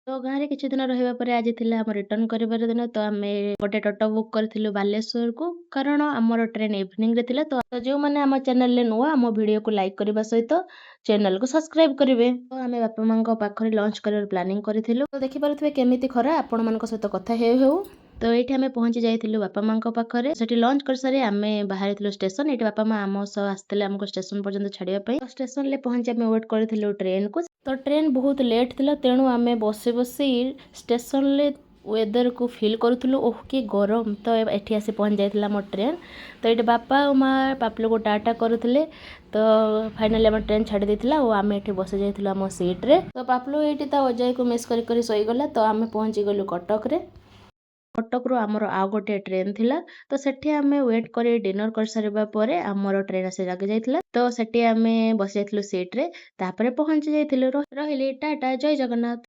ତ ଗାଁରେ କିଛି ଦିନ ରହିବା ପରେ ଆଜି ଥିଲା ଆମ ରିଟର୍ନ କରିବାର ଦିନ। ତ ଆମେ ଗୋଟେ ଟୋଟୋ ବୁକ୍ କରିଥିଲୁ ବାଲେଶ୍ୱରକୁ, କାରଣ ଆମର ଟ୍ରେନ୍ ଇଭିନିଂରେ ଥିଲା। ତ ଯେଉଁମାନେ ଆମ ଚ୍ୟାନେଲରେ ନୂଆ, ଆମ ଭିଡ଼ିଓକୁ ଲାଇକ୍ କରିବା ସହିତ ଚ୍ୟାନେଲକୁ ସବସ୍କ୍ରାଇବ୍ କରିବେ। ତ ଆମେ ବାପା ମାଆଙ୍କ ପାଖରେ ଲଞ୍ଚ କରିବାର ପ୍ଲାନିଂ କରିଥିଲୁ। ତ ଦେଖିପାରୁଥିବେ କେମିତି ଖରା, ଆପଣମାନଙ୍କ ସହିତ କଥା ହେଉ ହେଉ। ତ ଏଇଠି ଆମେ ପହଞ୍ଚି ଯାଇଥିଲୁ ବାପା ମାଆଙ୍କ ପାଖରେ। ସେଠି ଲଞ୍ଚ କରିସାରି ଆମେ ବାହାରିଥିଲୁ ଷ୍ଟେସନ। ଏଇଠି ବାପା ମା ଆମ ସହ ଆସିଥିଲେ ଆମକୁ ଷ୍ଟେସନ ପର୍ଯ୍ୟନ୍ତ ଛାଡ଼ିବା ପାଇଁ। ତ ଷ୍ଟେସନରେ ପହଞ୍ଚି ଆମେ ୱେଟ୍ କରିଥିଲୁ ଟ୍ରେନକୁ। ତ ଟ୍ରେନ୍ ବହୁତ ଲେଟ୍ ଥିଲା, ତେଣୁ ଆମେ ବସି ବସି ଷ୍ଟେସନରେ ୱେଦରକୁ ଫିଲ୍ କରୁଥିଲୁ। ଓହ, କି ଗରମ! ତ ଏଠି ଆସି ପହଞ୍ଚି ଯାଇଥିଲା ଆମ ଟ୍ରେନ୍। ତ ଏଇଠି ବାପା ଆଉ ମା ପାପଲୁକୁ ଟାଟା କରୁଥିଲେ। ତ ଫାଇନାଲି ଆମ ଟ୍ରେନ୍ ଛାଡ଼ି ଦେଇଥିଲା ଆଉ ଆମେ ଏଠି ବସି ଯାଇଥିଲୁ ଆମ ସିଟ୍ରେ। ତ ପାପଲୁ ଏଇଠି ତା ଅଜାଇକୁ ମିସ୍ କରି କରି ଶୋଇଗଲା। ତ ଆମେ ପହଞ୍ଚିଗଲୁ କଟକରେ। କଟକରୁ ଆମର ଆଉ ଗୋଟିଏ ଟ୍ରେନ୍ ଥିଲା। ତ ସେଠି ଆମେ ୱେଟ୍ କରି ଡିନର୍ କରିସାରିବା ପରେ ଆମର ଟ୍ରେନ୍ ଆସି ଲାଗି ଯାଇଥିଲା। ତ ସେଠି ଆମେ ବସି ଯାଇଥିଲୁ ସିଟ୍ରେ, ତାପରେ ପହଞ୍ଚି ଯାଇଥିଲୁ। ରହିଲି, ଟାଟା, ଜୟ ଜଗନ୍ନାଥ।